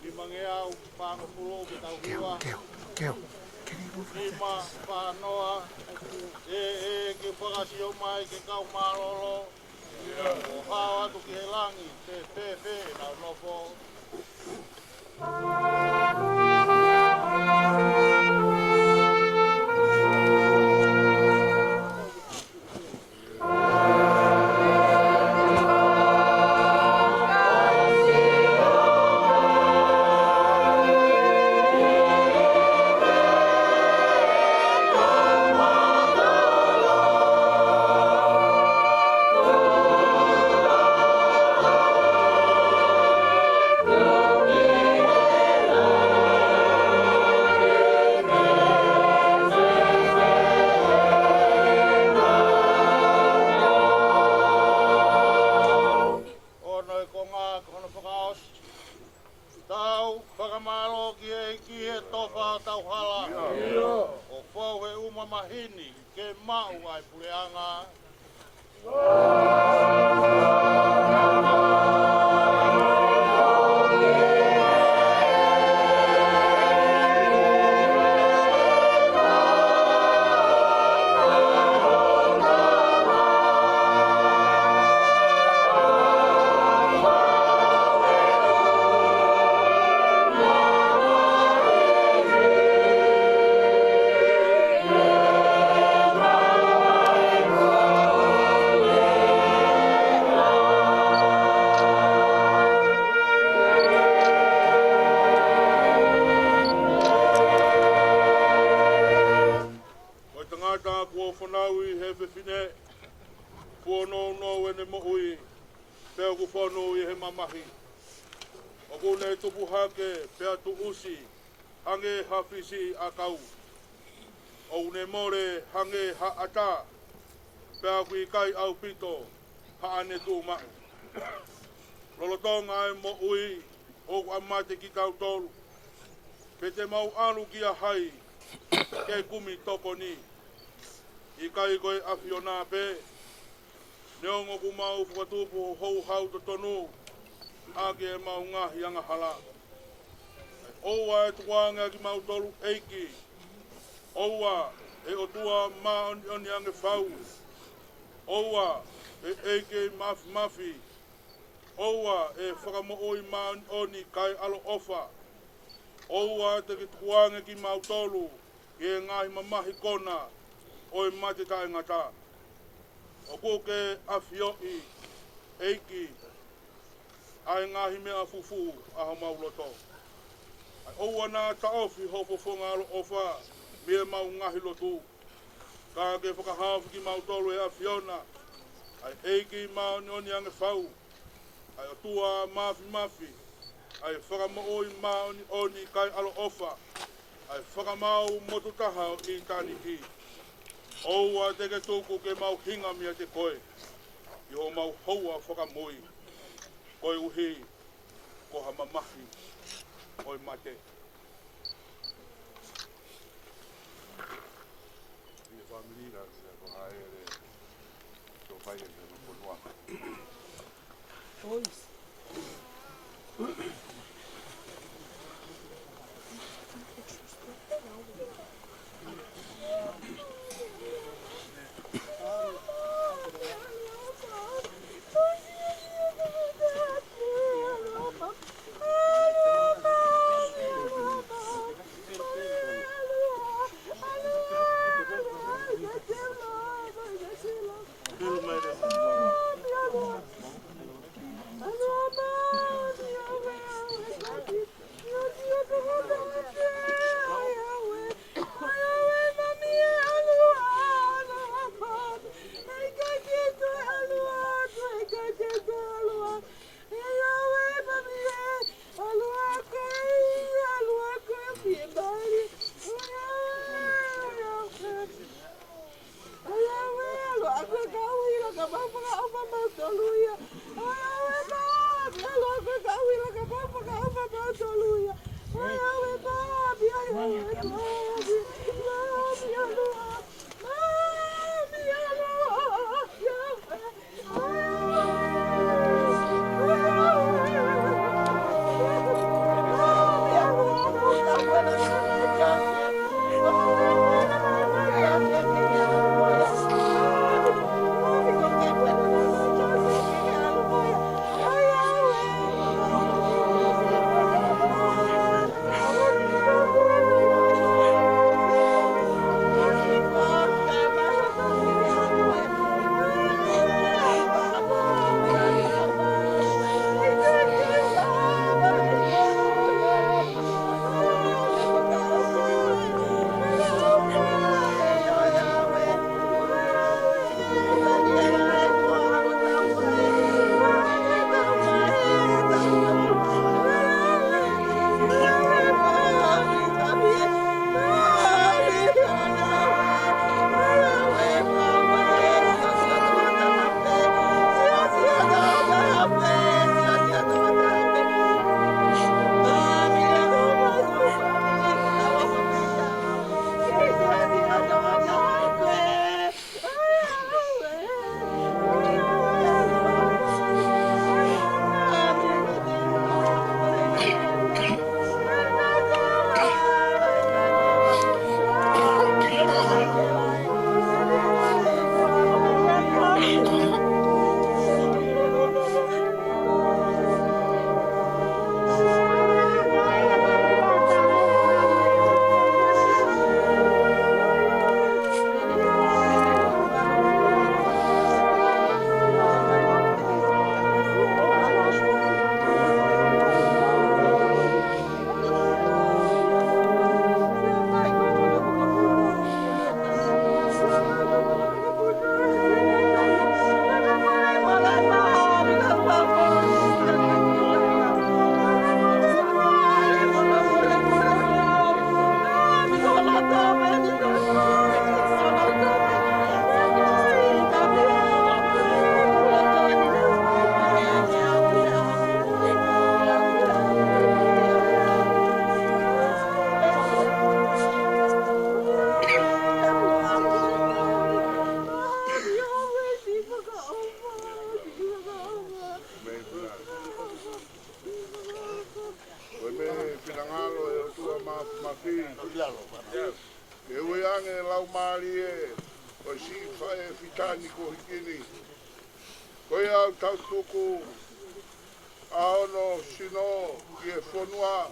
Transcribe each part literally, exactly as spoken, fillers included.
Nimangeau fāngofulu ke tau Keo, hiva. Keo, Keo. Can you move like Nima that? Fānoa. E, e, ke fakasio mai ke kau mālōlō. ʻO hao atu ki he langi, pe, pe, pe, nau nofo. Ono e konga ko hono fakaʻosi. Tau fakamālō ki he ʻEiki he tofa ʻo tau hala. ʻO fou he ʻū mamahi ni ke maʻu ʻa e puleʻanga. Ko e tangata kuo fanauʻi ʻe he fefine, kuo nounou ʻene moʻui, pea ʻoku fonu ʻi he mamahi. ʻOku ne tupu hake pea tuʻusi hangē ha fisiʻiʻakau. ʻOku ne mole hangē ha ʻatā, pea ʻoku ʻikai ʻaupito haʻane tuʻu maʻu. Lolotonga e moʻui ʻoku ʻa mate kitautolu, pe te mau ʻalu kia hai ke kumi tokoni? ʻIkai ko e ʻAfiona pē, neongo ʻoku mau fakatupu houhau totonu ʻaki ʻemau ngaahi angahala. ʻOua ʻe tukuange ʻa kimautolu, ʻEiki. ʻOua, ʻe ʻOtua māʻoniʻoni ange fau. ʻOua, ʻe ʻEiki Māfimafi. ʻOua, ʻe Fakamoʻui māʻoniʻoni kae ʻaloʻofa. ʻOua te ke tukuange kimautolu ki he ngaahi mamahi kona ʻo e mate taʻengata. ʻOku ke ʻafioʻi, ʻEiki, ʻa e ngaahi meʻa fufū ʻa homau loto. ʻOua naʻa taʻofi ho fofonga ʻaloʻofa mei heʻemau ngaahi lotu, ka ke fakahaofi kimautolu ʻe he ʻAfiona, ʻa e ʻEiki māʻoniʻoni ange fau, ʻa e ʻOtua Māfimafi, ʻa e Fakamoʻui māʻoniʻoni kae ʻaloʻofa, ʻa e Fakamaau motu taha ʻo ʻitāniti. ʻOua te ke tuku ke mau hinga meiate koe ʻi homau houa fakamui, koeʻuhi ko ha mamahi ʻo e mate. ʻI he fāmili, ka ko hai ʻe tō fai e tēnā fonua. ni kuo hiki ni. Ko ia ʻoku tau tuku ʻa hono sino ki he fonua,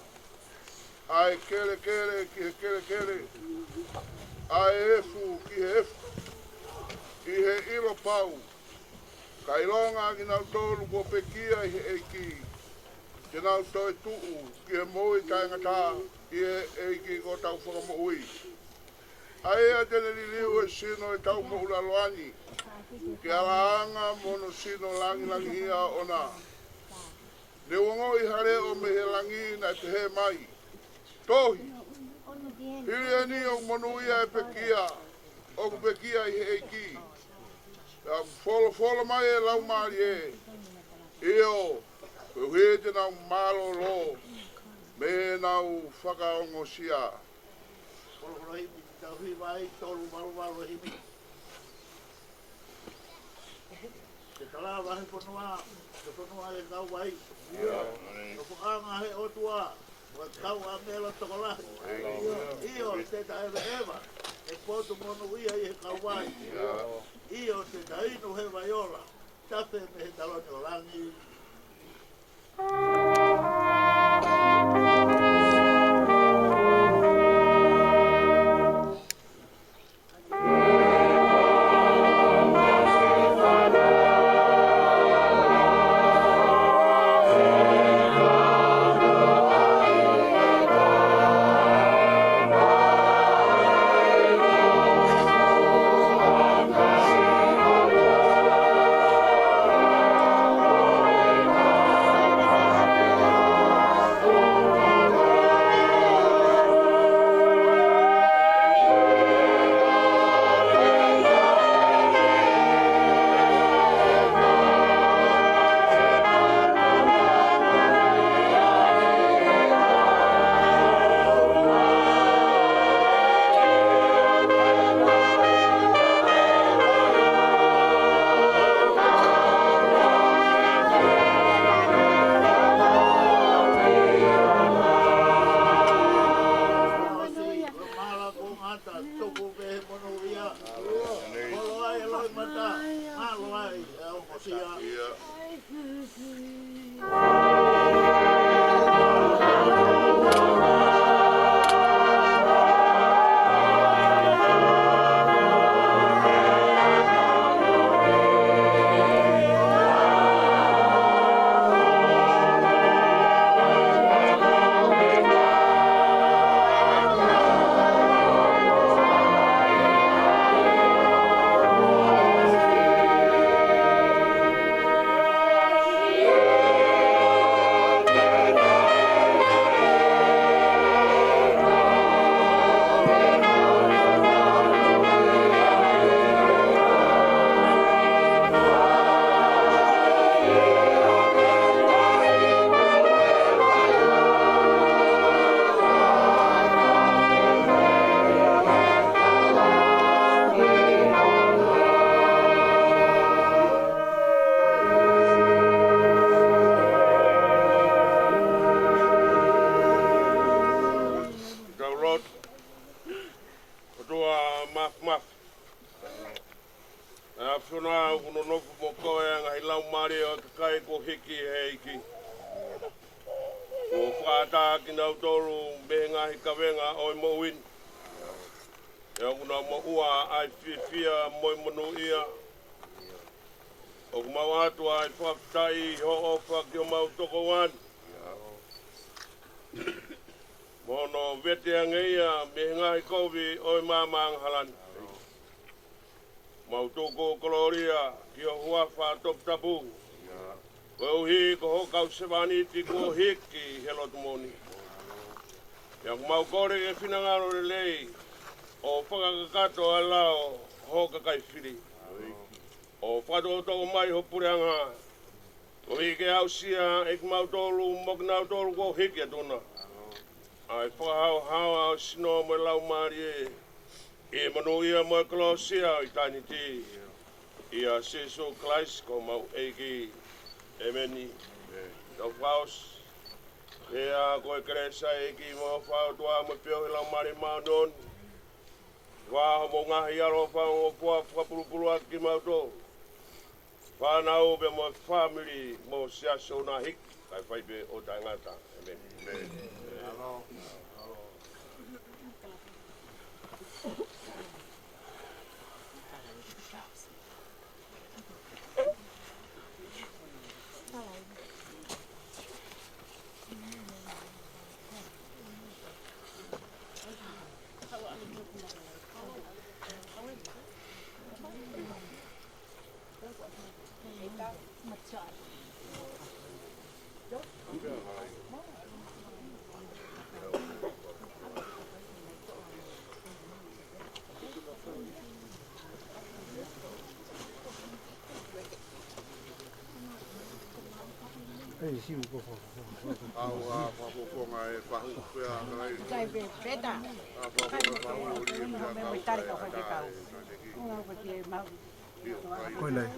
ʻa e kelekele ki he kelekele, ʻa e efu ki he efu, ʻi he ʻilo pau, ka ʻilonga kinautolu kuo pekia ʻi he ʻEiki, te nau toe tuʻu ki he moʻui taʻengata ʻi he ʻEiki ko hotau Fakamoʻui. ʻA ia te ne liliu e sino ʻetau moʻulaloa ni ki he ʻalaʻanga mo hono sino lāngilangiʻia ʻoʻona. Ne u ongoʻi ha leʻo mei he langi naʻe pehē mai, Tohi, hili eni ʻoku monūʻia e pekia ʻoku pekia ʻi he ʻEiki. Pea ʻoku folofola mai e Laumālie, ʻIo, koeʻuhi te nau mālōlō mei heʻenau fakaongosia. Folofola himi, tau hiva ai, tolu valu valu e himi. Te tala vahe fonua, te fonua e kau vai. Nofoʻanga he ʻOtua, mo e kau ʻāngelo tokolahi. ʻIo, te ta ʻeveʻeva, e potu monūʻia ʻi he kau vai. ʻIo, te ta inu he vai ola, tafe mei he taloni ʻo langi. Mālō e kongata, tuku pē he monūʻia. Koloa e loʻimata, mālō e ongosia. Tau lotu. ʻOtua Māfimafi, ʻa e ʻAfiona, ʻoku nonofo mo koe ʻa e ngaahi laumālie ʻo e kakai kuo hiki ʻe he ʻEiki. Kuo fakaʻatā kinautolu mei he ngaahi kavenga ʻo e moʻui ni, pea ʻoku nau maʻu ʻa e fiefia mo e monūʻia. ʻOku mau ʻoatu ʻa e fakafetaʻi ʻi hoʻo ʻofa ki homau tokoua ni, mo hono vete ange ia mei he ngaahi kovi ʻo e maama angahala ni. Mau tuku kolōlia ki ho huafa toputapu, koeʻuhi ko hoʻo kau sevāniti kuo hiki he lotu moʻoni. Pea ʻoku mau kole ke finangalo lelei ʻo fakakakato ʻa e lao ʻo ho kakai fili, ʻo fakatokatoka mai ho puleʻanga, koeʻuhi ke aʻusia ʻe kimautolu mo kinautolu kuo hiki atu na ʻa e fakahaohaoa ʻo e sino mo e laumālie, ʻi he monūʻia mo e kolosia ʻo ʻitāniti. ʻIa Sīsū Kalaisi ko homau ʻEiki. ʻĒmeni. Tau fakaʻosi. Pea ko e kelesi ʻa e ʻEiki mo e ʻofa ʻa e ʻOtua mo e feohi ʻa e Laumālie Māʻoniʻoni, Fai hoʻomou ngaahi ʻaloʻofa ʻo fua fakapulupulu ʻaki kimautolu, fānau pea mo e fāmili mo e siasi ʻo e ʻaho ni, kae fai pē ʻo taʻengata. ʻĒmeni. Ei, siu ko fa. Au a fa ko ko ngai fa hu pe a ngai. Kai pe peta. A fa ko ko fa hu li e pe a kau. Ko e lai.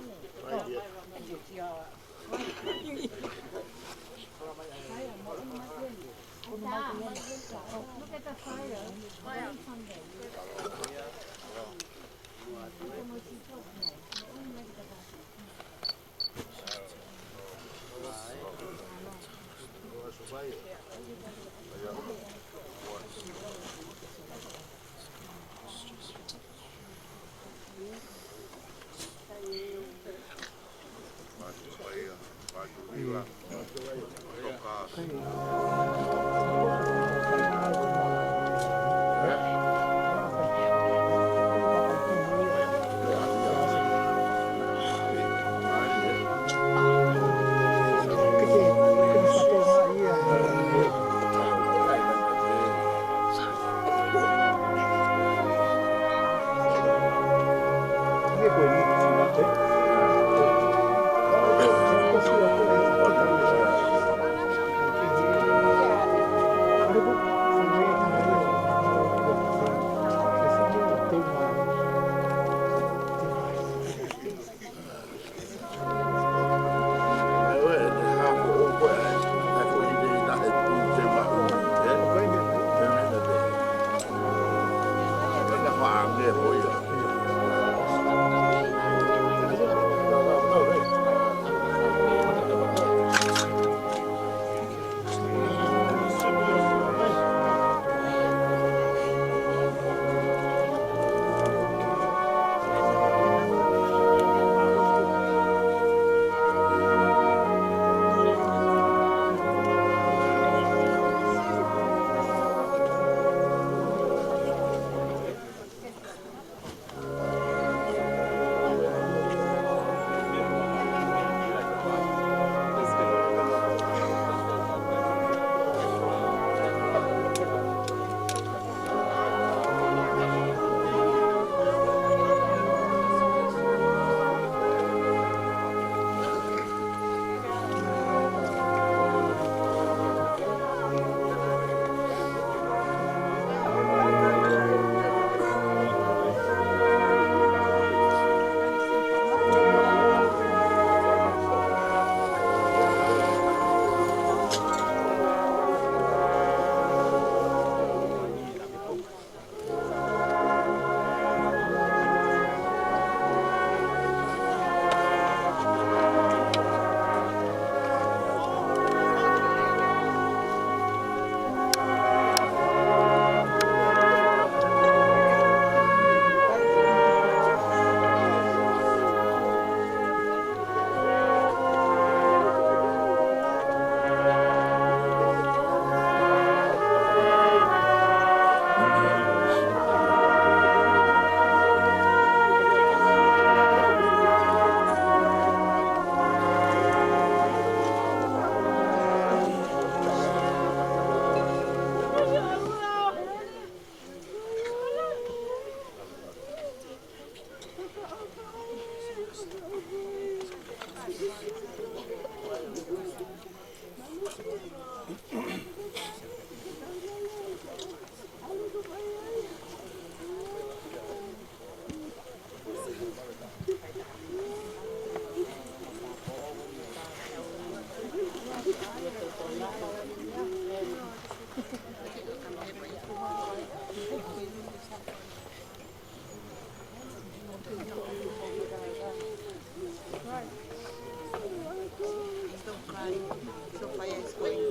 Sophia is going.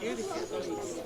Beautiful place.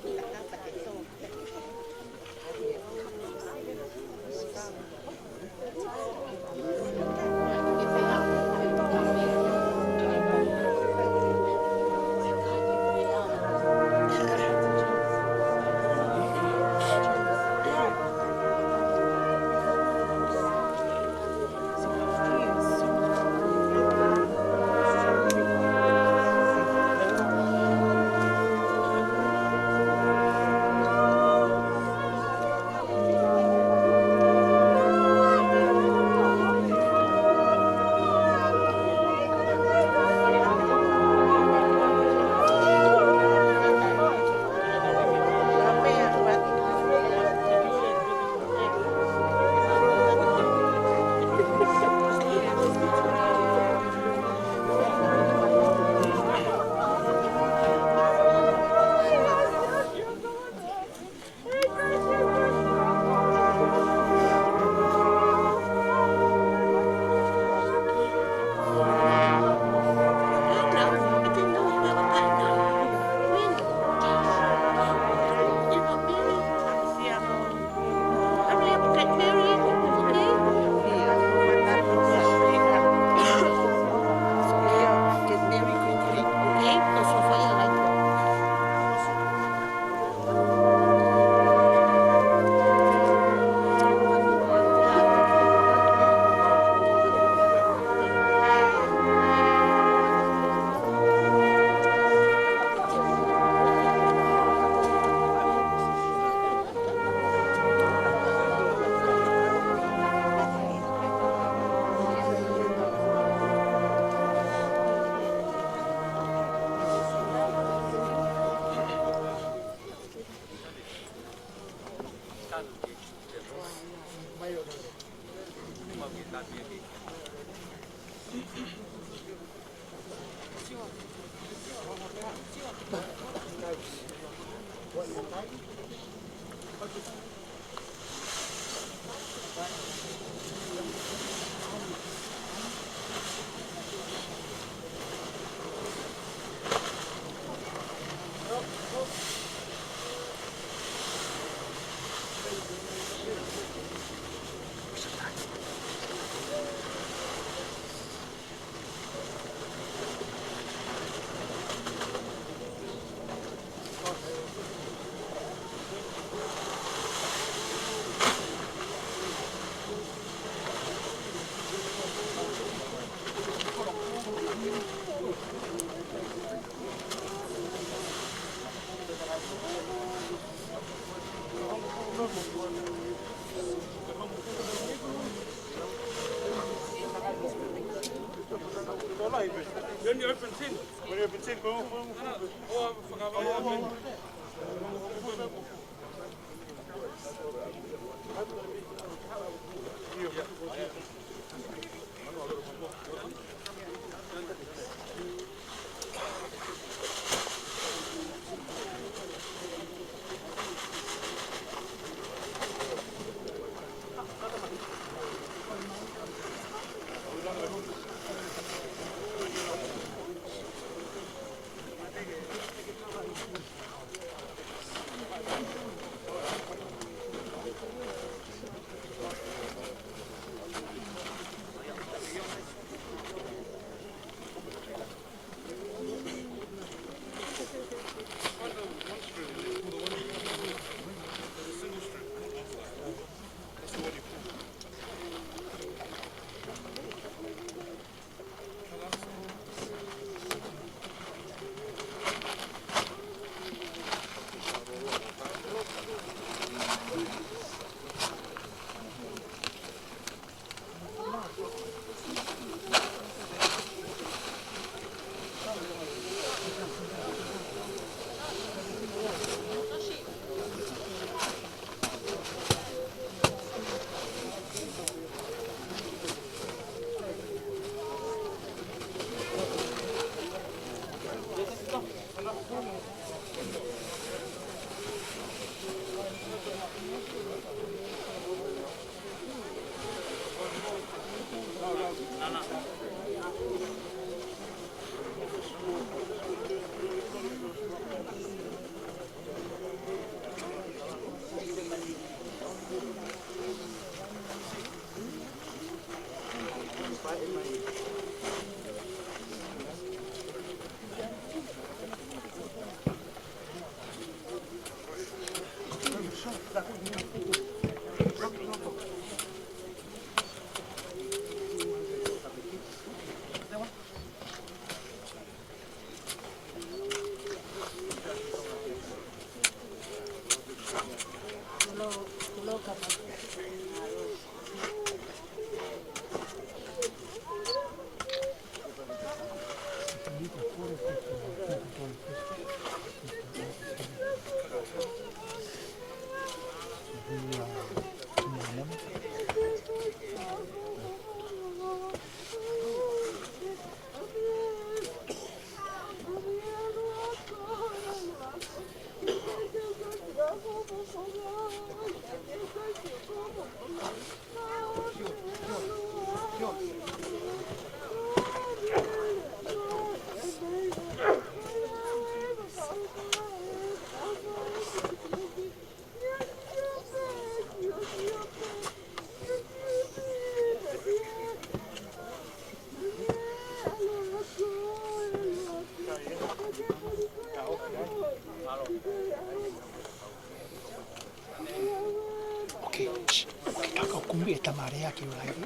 Tamalea ki ulaiki.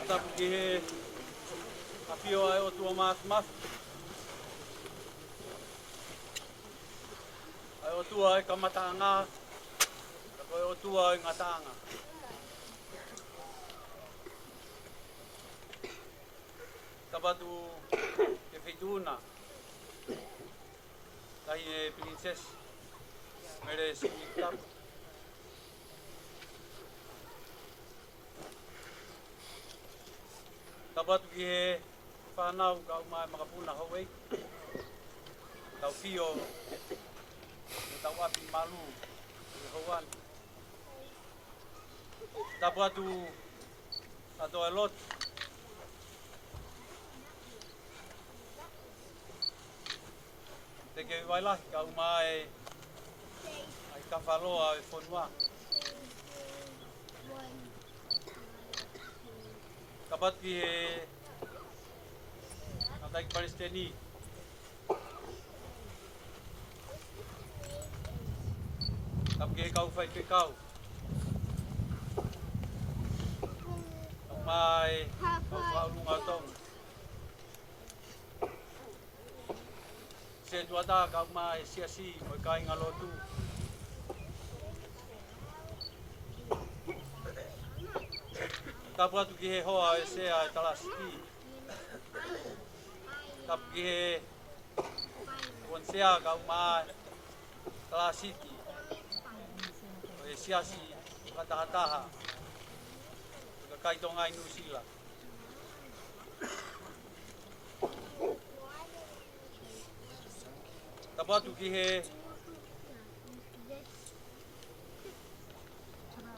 Tapu ki he ʻafio ʻa e ʻOtua Māfimafi, ʻa e ʻOtua ʻo e kamataʻanga, ka ko e ʻOtua ʻo e ngataʻanga. Tapu atu ki he Feituʻuna, Taʻahine Pilinisesi Mele Sikuʻitapu. Tapu atu ki he fānau kae ʻumaʻā e makapuna houʻeiki, tau fio, mo tau ʻapi malu, ʻi he houa ni. Tapu atu ʻa e lotu. Te ke ʻi Vailahi kae ʻumaʻā e kafaloa ʻo e fonua. Tapu atu ki he Tangataʻeiki Palesiteni. Tapu ki he kau faifekau. Kae ʻumaʻā e kau fakaʻulungaanga ʻo Tonga. Setuata kae ʻumaʻā e siasi mo e kāingalotu. Tapu atu ki he hoa ʻo e sea ʻo e Talāsiti. Tapu ki he ʻUani Sea kae ʻumaʻā e Talāsiti ʻo e siasi fakatahataha ʻo e kakai Tonga ʻi Nuʻu Sila. Tapu atu ki he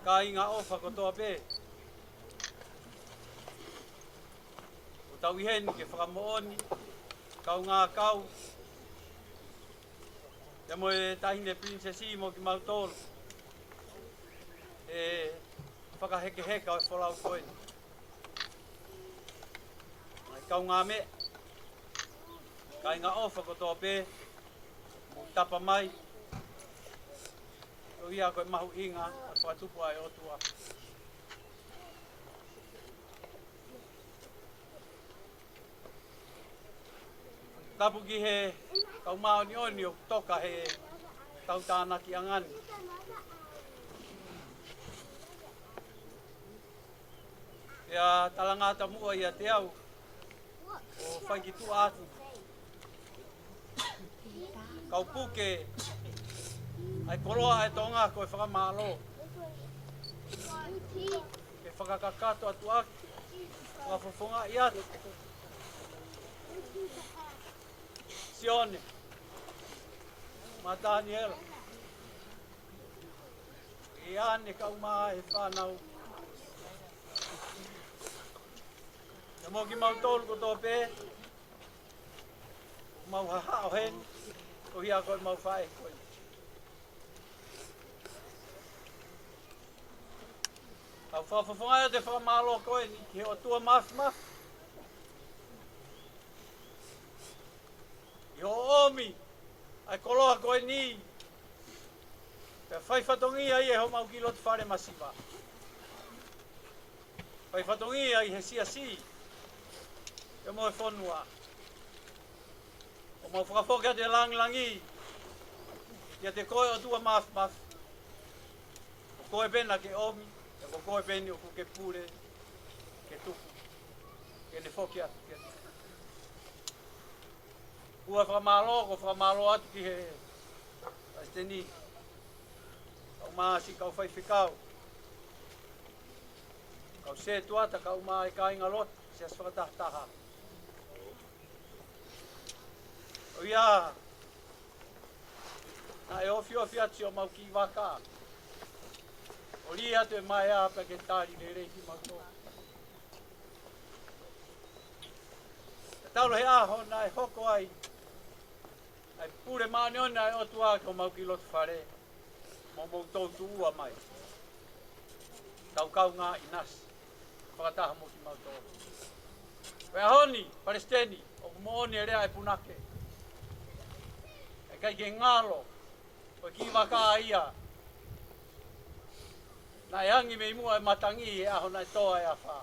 kāinga ʻofa kotoa pē. ʻOku tau ʻi heni ke fakamoʻoni, kaungā kau, pea mo e Taʻahine Pilinisesi mo kimautolu, e fakahekeheka ʻo e folau ko eni. Mai kaungāmeʻa, kāinga ʻofa kotoa pē, mou tapa mai, ʻo ia ko e mahuʻinga ʻo e fakatupu ʻa e ʻOtua. Tapu ki he kau māʻoniʻoni ʻoku toka he tau tānakiʻanga ni. Pea talangata muʻa ʻiate au ʻo fai ki tuʻa atu. Kau puke ʻa e koloa ʻa e Tonga ko e fakamālō. Ke fakakakato atu ʻaki, fakafofongaʻi atu. Sione, Mataniela, ʻEane kae ʻumaʻā e fānau. Pea mo kimautolu kotoa pē, mau hahaʻo heni, ko ia ko e mau faʻē ko ē. Kau fakafofongaʻi atu e fakamālō ko eni ki he ʻOtua Māfimafi. ʻI hoʻo ʻomi ʻa e koloa ko eni, pea fai fatongia ia ʻi homau kiʻi loto fale masiva. Fai fatongia ʻi he siasi, pea mo e fonua. ʻOku mau fakafoki atu e langilangi kiate koe ʻOtua Māfimafi. Ko koe pē naʻa ke ʻomi, pea ko koe pē eni ʻoku ke pule, ke tuku, ke ne foki atu kiate koe. ʻOku ou fakamālō, ʻoku ou fakamālō atu ki he Palesiteni, kae ʻumaʻā siʻi kau faifekau, kau setuata kae ʻumaʻā e kāingalotu, siasi fakatahataha. ʻO ia, naʻe ofiofi atu siʻomau kiʻi vaka. ʻO lī atu e maea pea ke tali lelei kimautolu. Tatau he ʻaho naʻe hoko ai ʻa e pule māʻoniʻoni ʻa e ʻOtua ki homau kiʻi loto fale, mo mou toutuʻua mai. Tau kaungā ʻinasi fakataha mo kimautolu. Ko e ʻaho ni, Palesiteni, ʻoku moʻoni e lea ʻa e punake. ʻIkai ke ngalo Ko e kiʻi vaka ia naʻe angi mei muʻa e matangi he ʻaho naʻe toa e afā.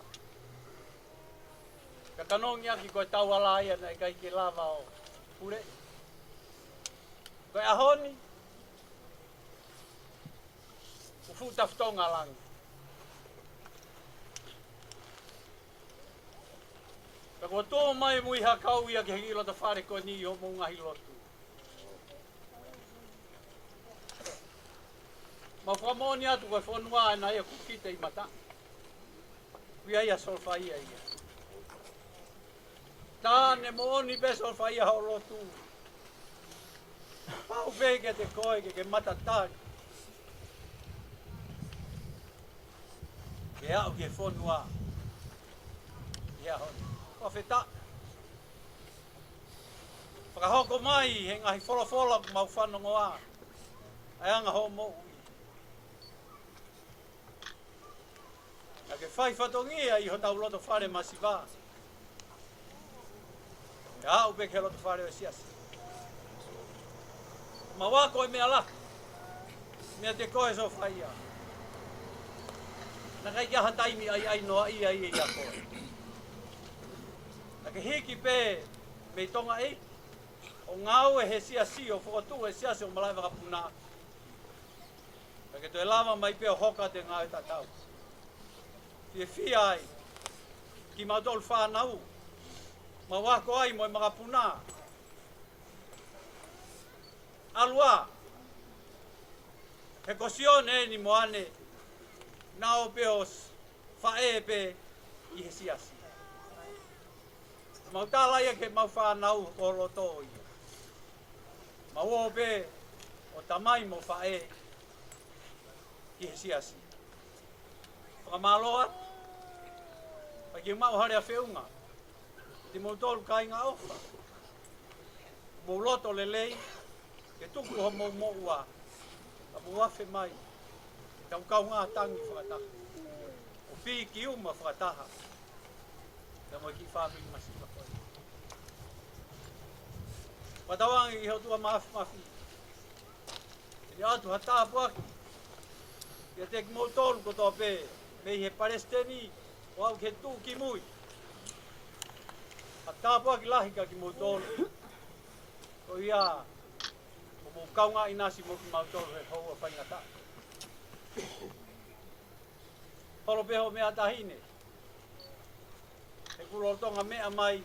Ka kanongi ʻaki ko e tauala ia naʻe ʻikai ke lava ʻo pule. Ko e ʻaho ni, ʻoku fuʻu tafitonga langi. Ka kuo tō mai mui hakau ia ki he kiʻi loto fale ko eni ʻi hoʻomou ngaahi lotu. Mau fakamoʻoni atu ko e fonua ena ia ʻoku kita ʻi mata. ʻOku ʻi ai ʻa Solofaia ia. Tā ne moʻoni pē Solofaia hoʻo lotu. Pau pē kiate koe ke ke matatali ke aʻu ki he fonua ʻi he ʻaho ni. Fakafetaʻi. Fakahoko mai he ngaahi folofola ʻoku mau fanongoa ʻa e anga hoʻo moʻui. Naʻa ke fai fatongia ʻi hotau loto fale masiva. Ke aʻu pē ki he loto fale ʻo e siasi. Mau ako e meʻa lahi meiate koe Solofaia. Naʻe ʻikai ke ʻi ai ha taimi ʻaiʻai noaʻia ia ʻia koe. Naʻa ke hiki pē mei Tonga ʻEiki ʻo ngāue he siasi ʻo fokotuʻu e siasi ʻo Malaʻe Vakapuna. Ka ke toe lava mai pē ʻo hoko atu e ngāue tatau. Fiefia ai kimautolu fānau, mau ako ai mo e makapuna. ʻAlu ā, he ko Sione eni mo ʻAne, nau pē ʻo faʻē pē ʻi he siasi. Mau tala ia ke mau fānau ko loto ia. Mau ō pē ʻo tamai mo faʻē ki he siasi. Fakamālō atu. Pea ke mau hale a feʻunga. Kimoutolu kāinga ʻofa. Mou loto lelei, ke tuku homou moʻua, ka mou afe mai, ke tau kaungā tangi fakataha. ʻO piki uma fakataha. Ka mo e kiʻi fāmili masiva ko ē. Fakatauange ʻi he ʻOtua Māfimafi. ʻE ʻoatu ha tāpuaki kiate kimoutolu kotoa pē, mei he palesiteni ʻo aʻu ki he tuʻu ki mui. Ha tāpuaki lahi kia kimoutolu. Ko ia, ʻoku mou kaungā ʻinasi mo kimautolu he houa faingataʻa. Holo pē hoʻo meʻa taʻahine. He kuo lolotonga meʻa mai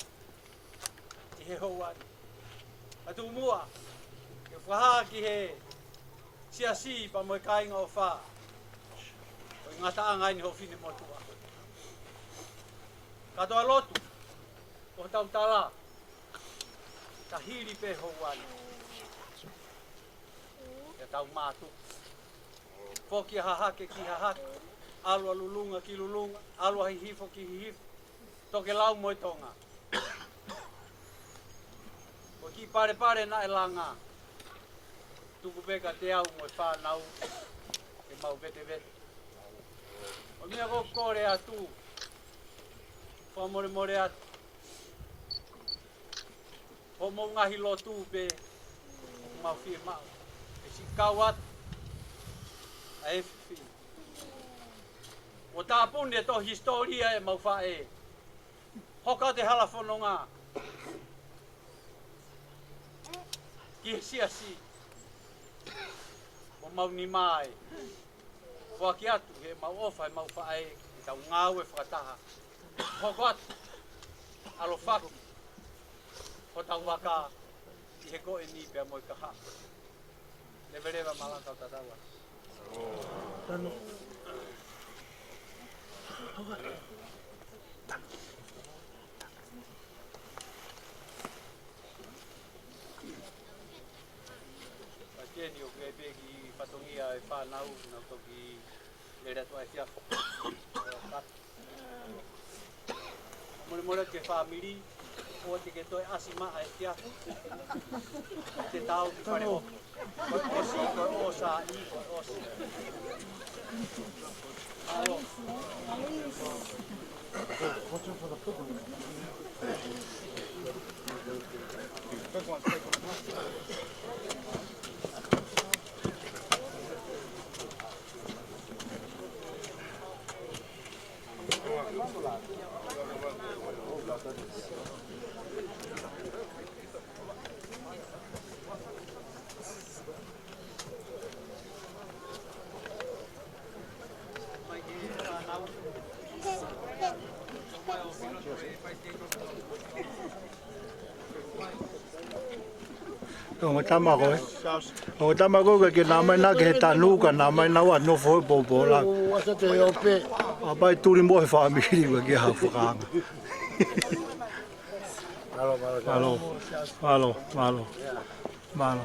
ʻi he houa ni. Ka tuku muʻa ke fakahā ki he siasi pea mo e kāinga ʻofa ʻo e ngataʻanga eni hoʻo finemotuʻa. Kātoa lotu ʻo tau tala, ka hili pē houa ni, ke tau mātuku. Foki ʻa Hahake ki Hahake, ʻalu ʻa Lulunga ki Lulunga, ʻalu ʻa Hihifo ki Hihifo, Tokelau mo e Tonga. Ko e kiʻi palepale naʻe langa, tuku pē kiate au mo e fānau ke mau vetevete. Ko e meʻa ʻoku ou kole atu, fakamolemole atu. Hoʻomou ngaahi lotu pē ʻoku mau fiemaʻu. ʻE siʻi kau atu ʻa e fefine. Kuo tāpuni e tohi hisitōlia ʻemau faʻē. Hoko atu e hala fononga ki he siasi. Kuo mau nima ē. Foaki atu heʻemau ʻofa, heʻemau faʻē, ke tau ngāue fakataha. Hoko atu ʻa e ʻaloʻofa ki hotau vaka ʻi he ko eni pea mo e kahaʻu. Leveleva malanga ʻo tatau atu. Ka ke ni ʻoku ʻi ai pē kiʻi fatongia e fānau, nau toki lele atu ai fiafa. Molemole ki he fāmili, ʻoua te ke toe ʻasi maʻa e fiafa. Te tau ki fale hopo. Ko e ʻosi, ko e ʻosi, ko e ʻosi. Alo. Ongo tama ko ē. Ongo tama ko ē ke nā mai na ke he tanu ka nā mai na ua nofo he popo la. Ua sa te o pe. ʻA pē tuli mo e fāmili ua ke ha fakanga. Mālō, mālō. Mālō, mālō, mālō. Mālō.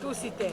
Tú sí te.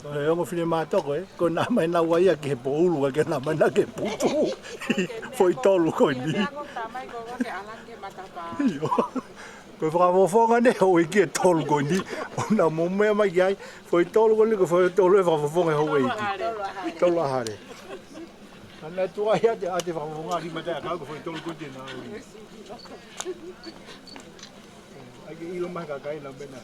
Ko e ongo finemātuʻa ko ē, ko e nā mai na ua ia ki he poulu, ka ke nā mai na ki he putu. Foʻi tolu ko eni. ʻIo. Ko e fakafofonga eni houʻeiki ʻe tolu ko eni. ʻOku na mo meʻa mai ki ai. Foʻi tolu ko eni, ko e foʻi tolu ʻe fakafofonga houʻeiki. Tolu ʻa Hale. Ana tuai ʻa e, ʻa e fakafofonga lima te akau ko e foʻi tolu ko eni na. ʻAi ke ʻilo mai kakai na mena.